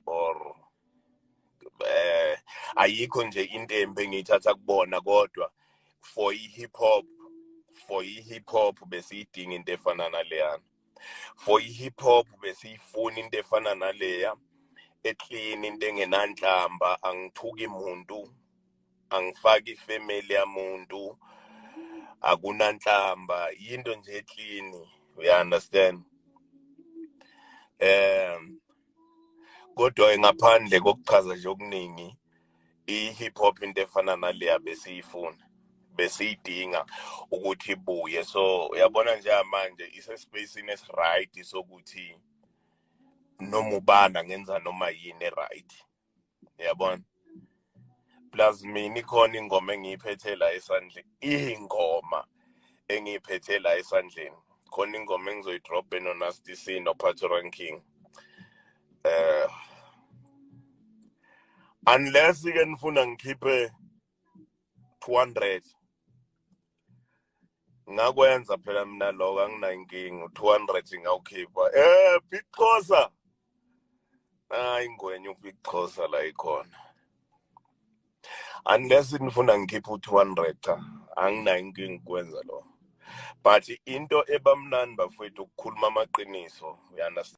or ayikho nje into embi engiyithatha kubona, kodwa for i-hip hop besiyidinga into efana naleyana. For i-hip hop besiyifuna into efana naleya, e-clean, into engenanhlamba. Angithuki muntu, angifaki ifamily yamuntu, akunanhlamba, into nje e-clean, you understand? Kodwa ngaphandle kokuchaza nje okuningi, i-hip hop, into efana naleya besiyifuna, besiyidinga ukuthi ibuye. So uyabona njengamanje ise-spacini esi-right sokuthi noma ubani angenza noma yini e-right, uyabona? Plus mina ikhona ingoma engiyiphethe la esandleni, ingoma engiyiphethe la esandleni. Khona ingoma engizoyidrop eno-Nasty C no-Patoranking Ranking, unless ke nifuna ngikhiphe 200, ngakwenza phela mina lokho, anginayinkinga. U-200 ngawukhipha. Big Xhosa, hayi, ingwenya uBig Xhosa la ikhona. Unless nifuna ngikhiphe u-200, cha, anginayo inkinga ukwenza lo, but into ebamnandi, bafowethu, ukukhuluma amaqiniso, you understand?